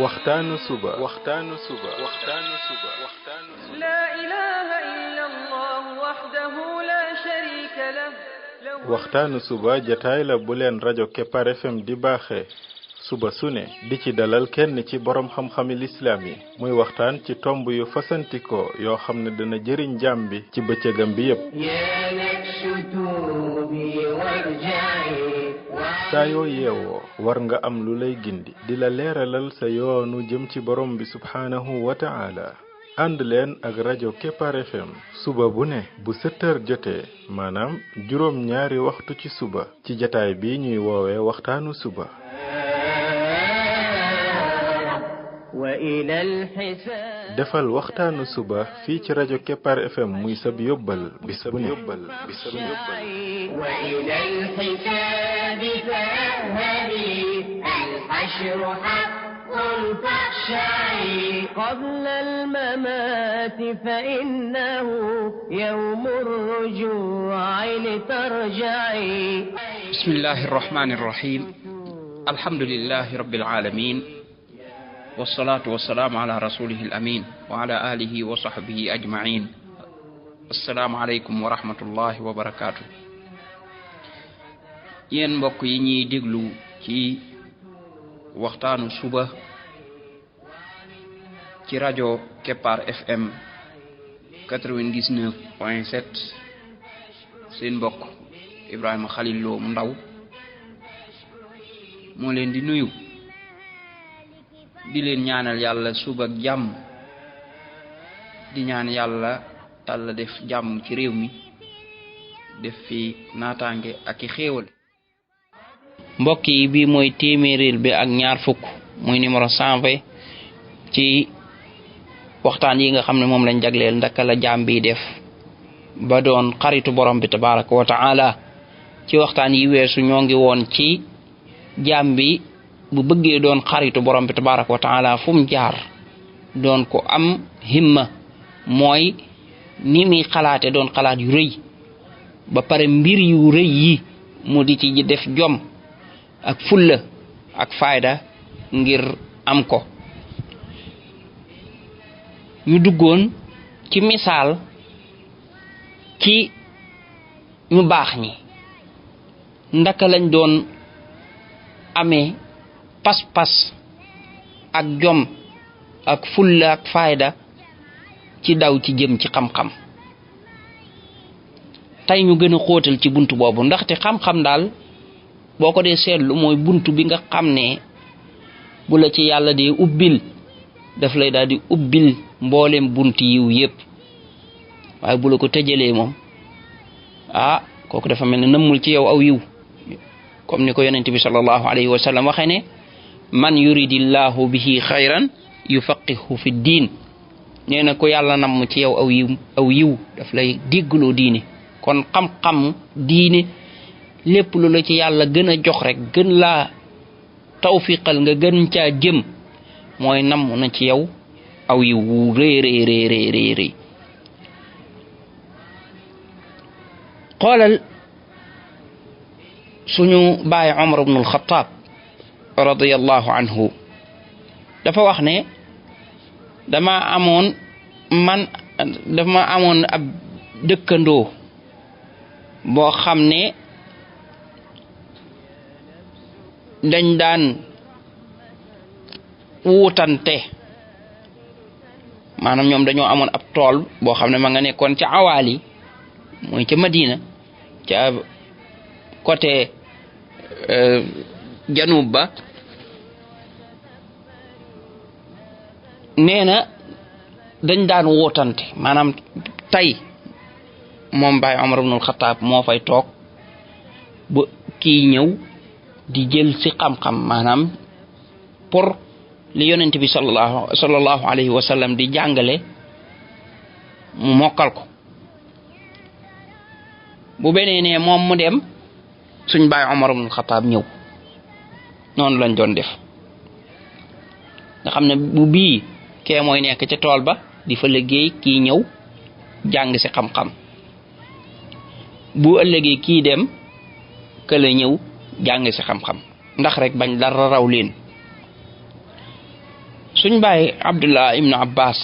waxtaanu suba لا إله إلا الله وحده لا شريك له waxtaanu suba jataay la bu leen rajo Kepar FM di baaxee suba su ne di ci dalal kenn ci borom xam-xami lislaam yi muy waxtaan ci tomb yu fasantikoo yoo xam ne dana jëriñ jaam bi ci bëccëgam bi yépp saa yoo yeewoo war nga am lu lay gindi di la leeralal sa yoonu jëm ci borom bi subhaanahu wa ta'ala ànd leen ak rajo Kepar FM suba bu ne bu 7 heures jotee maanaam juróom ñaari waxtu ci suba ci jataay bi ñuy woowee waxtaanu suba defal waxtaanu suba fii ci rajo Kepar FM muy sab yóbbal bis bu ne قبل الممات فإنه يوم الرجوع لترجعي بسم الله الرحمن الرحيم الحمد لله رب العالمين والصلاة والسلام على رسوله الأمين وعلى آله وصحبه أجمعين السلام عليكم ورحمة الله وبركاته yéen mbokk yi ñuy déglu ci waxtaanu suba ci rajo Kepar FM 99.7 seen mbokk Ibrahima Khalil Lo mu ndaw moo leen di nuyu di leen ñaanal yàlla suba ak jàmm di ñaan yàlla def jàmm ci réew mi def fi naataange ak i xéewal mbokk yi bi mooy téeméeril bi ak ñaar fukk muy numéro 120 ci waxtaan yi nga xam ne moom lañ jagleel ndaka la jaam bi def ba doon xaritu borom bi tabaraka wa ta'ala ci waxtaan yi weesu ñoo ngi woon ci jaam bi bu bëggee doon xaritu borom bi tabaraka wa ta'ala fu mu jaar doon ko am himma mooy ni muy xalaate doon xalaat yu rëy ba pare mbir yu rëy yi mu di ci def jom ak fulla ak fayda ngir am ko ñu duggoon ci misaal ci ñu baax ñi ndaka lañ doon amee pas-pas ak jom ak fulla ak fayda ci daw ci jëm ci xam-xam tey ñu gën a xóotal ci buntu boobu ndaxte xam-xam daal boo ko dee seetlu mooy buntu bi nga xam ne bu la ci yàlla dee ubbil daf lay daal di ubbil mboolem buntu yiw yépp waaye bu la ko tëjalee moom kooku dafa mel ne nëmmul ci yow aw yiw comme ni ko yonent bi sallallahu alayhi wa sallam waxee ne man yuridillahu bihi xayran yufaqihu fi diin nee na ko yàlla namm ci yow aw yiw daf lay déggloo diine kon xam-xam diine lépp lu la ci yàlla gën a jox rek gën laa tawfiqal nga gën caa jëm mooy namm na ci yow aw yiw wu rëy xoolal suñu baay Umar ibn al-Khattab radiyallahu anhu dafa wax ne dama amoon ab dëkkandoo boo xam ne dañ daan wuutante maanaam ñoom dañoo amoon ab tool boo xam ne ma nga nekkoon ca awaali mooy ca Madina ca côté janub ba nee na dañ daan wuutante maanaam tey moom Baay Umar ibn al-Khattab moo fay toog ba kii ñëw di jël ci xam-xam maanaam pour li yonent bi sallallahu alayhi wa sallam di jàngale mu mokkal ko bu beneenee moom mu dem suñ Baay Umar ibn al-Khattab ñëw noonu lañ doon def nga xam ne bu bii kee mooy nekk ca tool ba di fa liggéey kii ñëw jàng ci xam-xam bu ëllëgee kii dem kële ñëw jàng ci xam-xam ndax rek bañ dara raw leen suñ baay Abdullah ibnu Abbas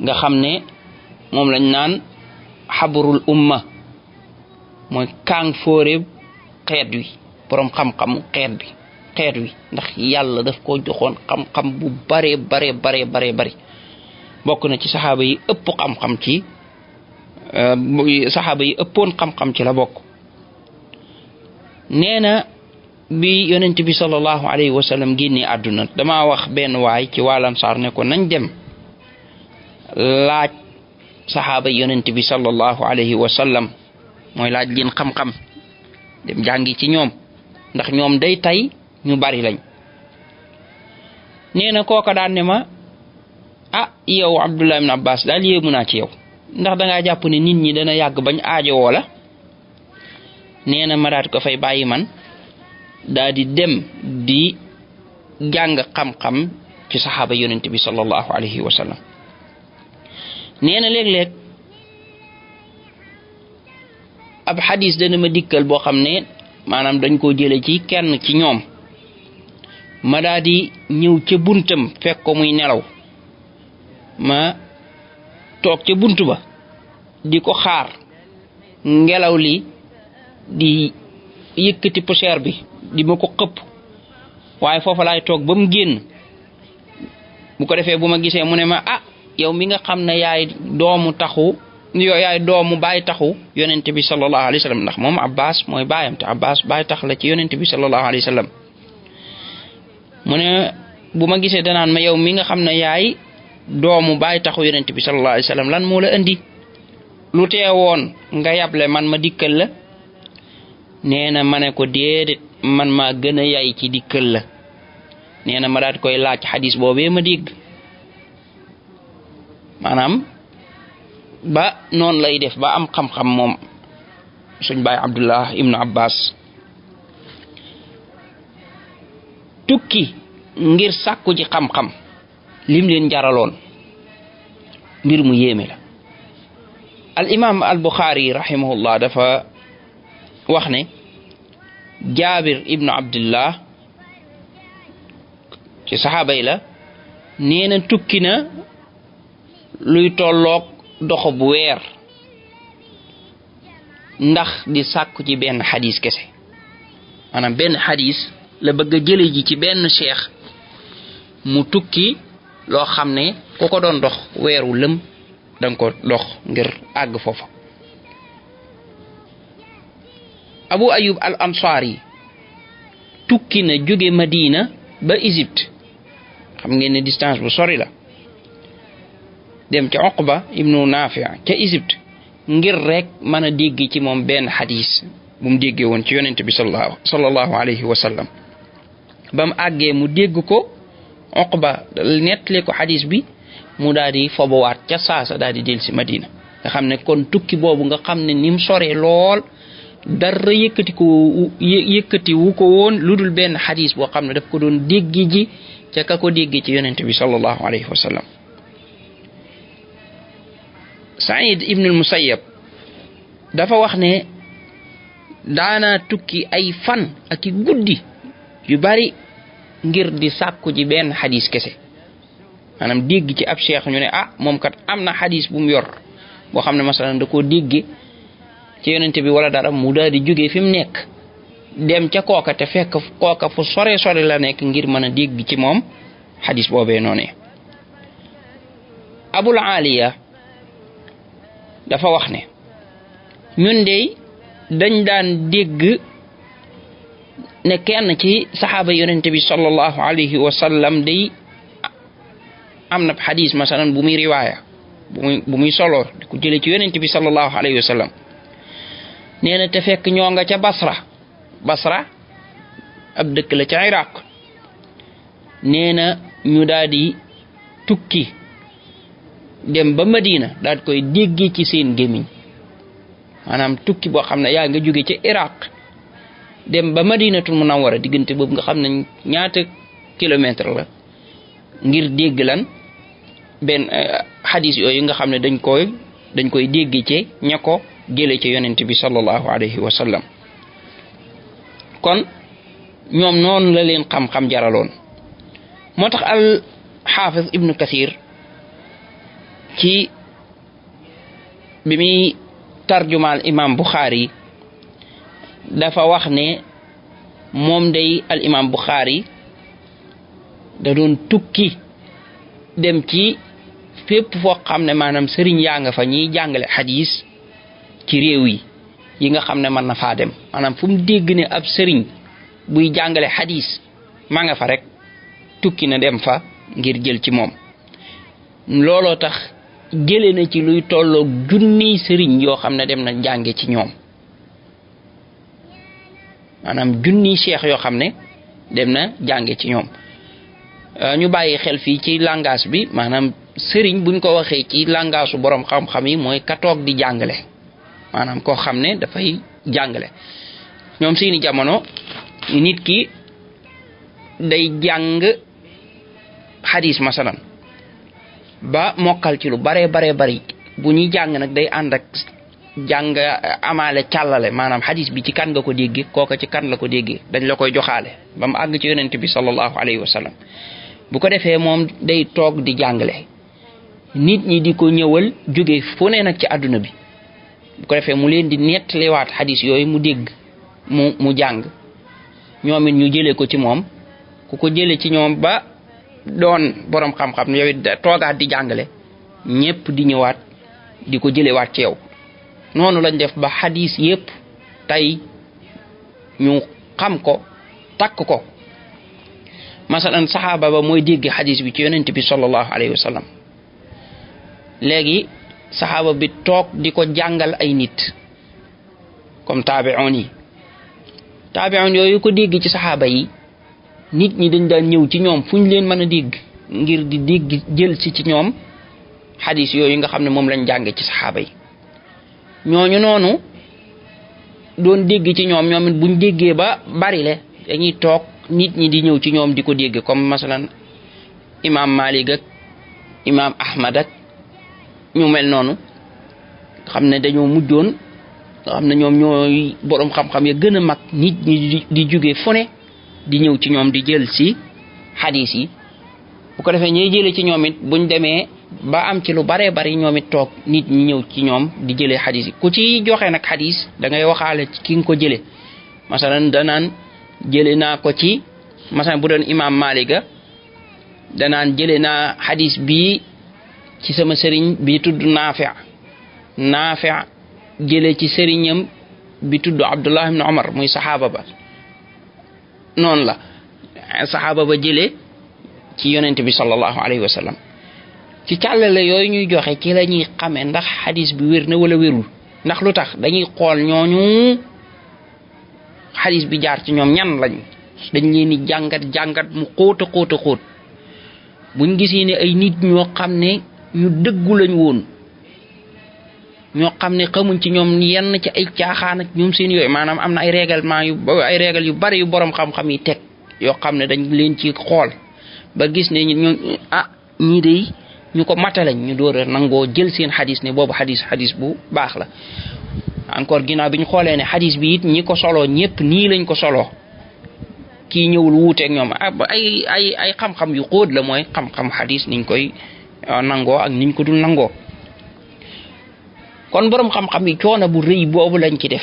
nga xam ne moom lañ naan xabrul umma mooy kaang fóore xeet wi boroom xam-xamu xeet wi ndax yàlla daf ko joxoon xam-xam bu bare bari bokk na ci saxaaba yi ëpp xam-xam ci saxaaba yi ëppoon xam-xam ci la bokk. nee na bi yonent bi sallallahu alayhi wa sallam génne àdduna dama wax benn waay ci waa Ansaar ne ko nañ dem laaj saxaaba yonent bi sallallahu alayhi wa sallam mooy laaj leen xam-xam dem jàngi ci ñoom ndax ñoom day tay ñu bari lañ. nee na kooka daan ne ma yow Abdullah ibn Abbas daal yéemu naa ci yow ndax dangaa jàpp ne nit ñi dana yàgg bañ aajowoo la. nee na ma daat ko fay bàyyi man daal di dem di jàng xam-xam ci saxaaba yonent bi sallallahu alayhi wa sallam. nee na léeg-léeg ab xadis dana ma dikkal boo xam ne maanaam dañ koo jële ci kenn ci ñoom ma daal di ñëw ca buntam fekk ko muy nelaw ma toog ca bunt ba di ko xaar ngelaw li di yëkkati poussière bi di ma ko xëpp waaye foofa laay toog ba mu génn bu ko defee bu ma gisee mu ne ma yow mi nga xam ne yaay doomu baay taxu yonent bi sallallahu alayhi wa sallam ndax moom Abbas mooy baayam te Abbas baay tax la ci yonent bi sallallahu alayhi wa sallam mu ne bu ma gisee danaan ma yow mi nga xam ne yaay doomu baay taxu yonent bi sallallahu alayhi wa sallam lan moo la indi lu teewoon nga yable man ma dikkal la. nee na ma ne ko déedéet man maa gën a yay ci dikkal la. nee na ma daat koy laaj xadis boobee ma dégg maanaam ba noonu lay def ba am xam-xam moom suñ baay Abdullah ibnu Abbas. tukki ngir sàkku ji xam-xam lim leen jaraloon mbir mu yéeme la. al imam al Bukhari rahimahullah dafa wax ne Jaabir ibnu Abdullah ci saxaaba yi la nee na tukki na luy tolloog doxo bu weer ndax di sàkku ci benn xadis kese maanaam benn xadis la bëgg a jële ji ci benn cheikh mu tukki loo xam ne ku ko doon dox weeru lëm danga ko dox ngir àgg foofa. Abu Ayyub al Ansari tukki na jóge Madina ba Égypte xam ngeen ne distance bu sori la dem ca Uqba ibnu Nafi ca Égypte ngir rek mën a dégg ci moom benn xadis bu mu déggee woon ci yonent bi sallallahu alayhi wa sallam. ba mu àggee mu dégg ko Uqba nettali ko xadis bi mu daal di fobowaat ca saasa daal di del si Madina nga xam ne kon tukki boobu nga xam ne ni mu soree lool dara yëkkati wu ko woon lu dul benn xadis boo xam ne daf ko doon dégg ji ca ka ko dégg ci yonent bi sallallahu alayhi wa sallam. Saïd ibn al-Musayyab dafa wax ne daana tukki ay fan ak i guddi yu bari ngir di sàkku ji benn xadis kese maanaam dégg ci ab cheikh ñu ne moom kat am na xadis bu mu yor boo xam ne masalan da koo dégg ci yonente bi wala dara mu daal di jógee fi mu nekk dem ca kooka te fekk kooka fu sore la nekk ngir mën a dégg ci moom xadis boobee noonee. Abul Aliya dafa wax ne ñun de dañ daan dégg ne kenn ci saxaaba yonente bi sallallahu alayhi wa sallam day am na xadis masalan bu muy riwaaya bu muy solo di ko jële ci yonente bi sallallahu alayhi wa sallam nee na te fekk ñoo nga ca Basra ab dëkk la ca Iraq nee na ñu daal di tukki dem ba Madina daal koy déggee ci seen gémmiñ maanaam tukki boo xam ne yaa nga jóge ca Iraq dem ba Madinatul Munawwara diggante boobu nga xam ne ñaata kilomètre la ngir dégg lan benn xadis yooyu nga xam ne dañ koy dégg ci ña ko jële ci yonent bi sallallahu alayhi wa sallam. kon ñoom noonu la leen xam-xam jaraloon moo tax al xaafis ibnu kathir ci bi muy tarjumaal imam Bukhari dafa wax ne moom day al imam Bukhari da doon tukki dem ci fépp foo xam ne maanaam sëriñ yaa nga fa ñiy jàngale xadis ci réew yi nga xam ne mën na faa dem maanaam fu mu dégg ne ab sëriñ buy jàngale xadis maa nga fa rek tukki na dem fa ngir jël ci moom. looloo tax jëlee na ci luy tolloo junniy sëriñ yoo xam ne dem na jànge ci ñoom maanaam junniy cheikh yoo xam ne dem na jànge ci ñoom. ñu bàyyi xel fii ci langage bi maanaam sëriñ buñ ko waxee ci langage su borom xam-xam yi mooy ka toog di jàngale maanaam koo xam ne dafay jàngale. ñoom seeni jamono nit ki day jàng xadis masalan ba mokkal ci lu baree bari bu ñuy jàng nag day ànd ak jàng amaale càllale maanaam xadis bi ci kan nga ko déggee kooka ci kan la ko déggee dañ la koy joxaale ba mu àgg ci yonent bi sallallahu alayhi wa sallam. bu ko defee moom day toog di jàngale nit ñi di ko ñëwal jóge fu ne nag ci àdduna bi bu ko defee mu leen di nettaliwaat xadis yooyu mu dégg mu jàng ñoom it ñu jëlee ko ci moom ku ko jëlee ci ñoom ba doon borom xam-xam yow it toogaat di jàngale ñépp di ñëwaat di ko jëlewaat ci yow. noonu lañ def ba xadis yépp tey ñu xam ko takk ko masalan saxaaba ba mooy dégg xadis bi ci yonent bi sallallahu alayhi wa sallam léegi saxaaba bi toog di ko jàngal ay nit comme taabi'un yooyu ko dégg ci saxaaba yi nit ñi dañ daan ñëw ci ñoom fu ñu leen mën a dégg ngir di dégg jël ci ñoom xadis yooyu nga xam ne moom lañ jànge ci saxaaba yi. ñooñu noonu doon dégg ci ñoom it buñ déggee ba bari le dañuy toog nit ñi di ñëw ci ñoom di ko dégg comme masalan imam Malik ak imam Ahmad ak ñu mel noonu nga xam ne dañoo mujjoon nga xam ne ñoom ñooy borom xam-xam ya gën a mag nit ñi di jóge fu ne di ñëw ci ñoom di jël ci xadis yi. bu ko defee ñuy jëlee ci ñoom it buñ demee ba am ci lu baree bari ñoom it toog nit ñi ñëw ci ñoom di jëlee xadis yi ku ci joxe nag xadis da ngay waxaale ci ki nga ko jëlee masalan danaan jëlee naa ko ci masalan bu doon imam Maliga danaan jëlee naa xadis bii ci sama sëriñ bi tudd Naafi' jëlee ci sëriñam bi tudd Abdullah ibn Umar muy saxaaba ba noonu la saxaaba ba jëlee ci yonent bi sallallahu alayhi wa sallam ci càllale yooyu ñuy joxe ci la ñuy xamee ndax xadis bi wér na wala wérul ndax lu tax dañuy xool ñooñu xadis bi jaar ci ñoom ñan lañ dañ leen di jàngat mu xóot a xóot buñ gisee ne ay nit ñoo xam ne ñu dëggu lañ woon ñoo xam ne xamuñ ci ñoom yenn ci ay caaxaan ak ñoom seen yooyu maanaam am na ay règles yu bari yu borom xam-xam yi teg yoo xam ne dañ leen ci xool ba gis ne ñoo ñii de ñu ko matalañ ñu door a nangoo jël seen xadis ne boobu xadis bu baax la. encore ginnaaw bi ñu xoolee ne xadis bi it ñi ko soloo ñëpp nii lañ ko soloo kii ñëwul wuuteeg ñoom ay xam-xam yu xóot la mooy xam-xam xadis niñ koy nangoo ak niñ ko dul nangoo. kon borom xam-xam yi coono bu rëy boobu lañ ci def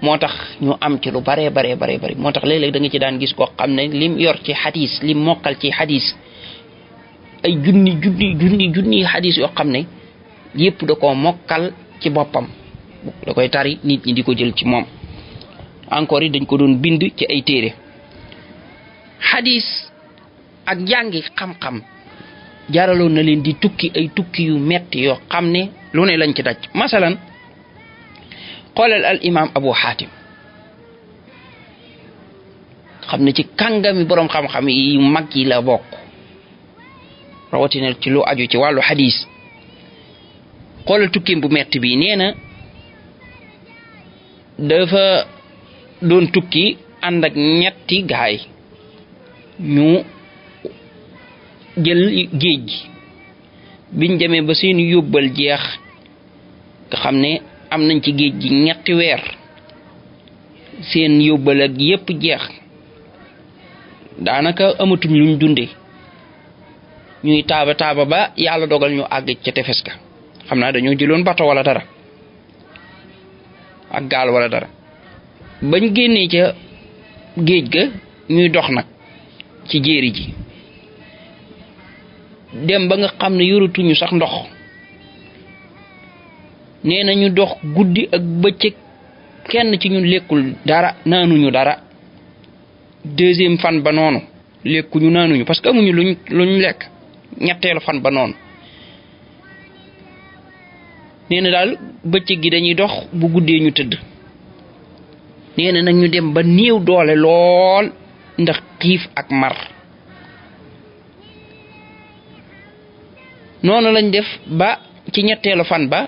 moo tax ñu am ci lu baree bari moo tax léeg-léeg da nga ci daan gis koo xam ne lim yor ci xadis lim mokkal ci xadis ay junni xadis yoo xam ne yépp da koo mokkal ci boppam da koy tari nit ñi di ko jël ci moom. encore yi dañ ko doon bind ci ay téere xadis ak jàngi xam-xam jaaraloon na leen di tukki ay tukki yu metti yoo xam ne lu ne lañ ci daj. masalan xoolal al imam Abu Hatim xam ne ci kàngami borom xam-xam yi yu mag yi la bokk rawatina ci lu aju ci wàllu xadis. xoolal tukkim bu metti bi nee na dafa doon tukki ànd ak ñetti gaay ñu jël géej gi biñ demee ba seen yóbbal jeex nga xam ne am nañ ci géej gi ñetti weer seen yóbbal ak yépp jeex daanaka amatuñ luñ dundee ñuy taaba ba yàlla dogal ñu àgg ca tefes ga xam naa dañoo jëloon bato wala dara ak gaal wala dara bañ génnee ca géej ga ñuy dox nag ci jéeri ji dem ba nga xam ne yoratuñu sax ndox nee na ñu dox guddi ak bëccëg kenn ci ñun lekkul dara naanuñu dara deuxième fan ba noonu lekkuñu naanuñu parce que amuñu luñ lekk ñetteelu fan ba noonu nee na daal bëccëg gi dañuy dox bu guddee ñu tëdd nee na nag ñu dem ba néew doole lool ndax xiif ak mar noonu lañ def ba ci ñetteelu fan ba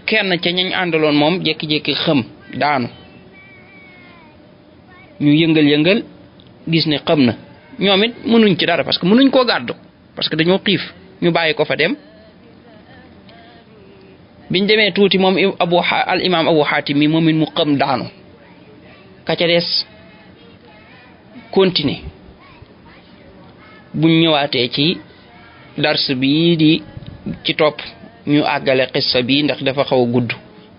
kenn ca ñañ àndaloon moom jékki-jékki xëm daanu ñu yëngal gis ne xam na ñoom it mënuñ ci dara parce que mënuñ koo gàddu parce que dañoo xiif ñu bàyyi ko fa dem biñ demee tuuti moom al imam Abu Hatim mi moom it mu xam daanu ka ca des continuer buñ ñëwaatee ci dars bi di ci topp ñu àggale qissa bi ndax dafa xaw a gudd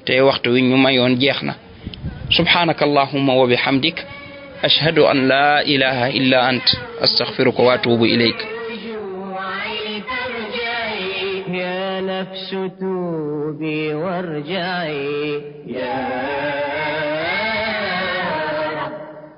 te waxtu wi ñu mayoon jeex na subhanaka allahumma wa bihamdik ashhadu an la ilaha illa ant astaghfiruka wa atubu ilayk يا نفس توبي وارجعي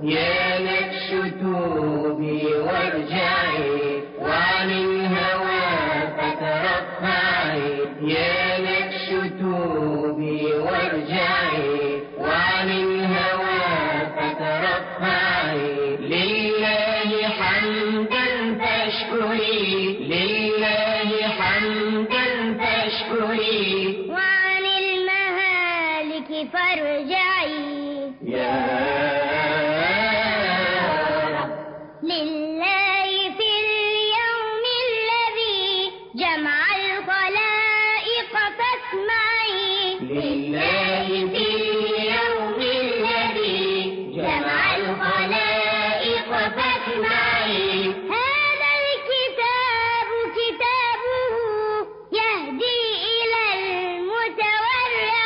يا نفس توبي وارجعي وعن الهوى فترفعي يا نفس توبي وارجعي وعن الهوى فترفعي لله حمدا فاشكري لله حمدا فاشكري وعن المهالك فارجعي لله في اليوم الذي جمع الخلائق فاسمعي لله في اليوم الذي جمع الخلائق فاسمعي هذا الكتاب كتابه يهدي إلى المتورع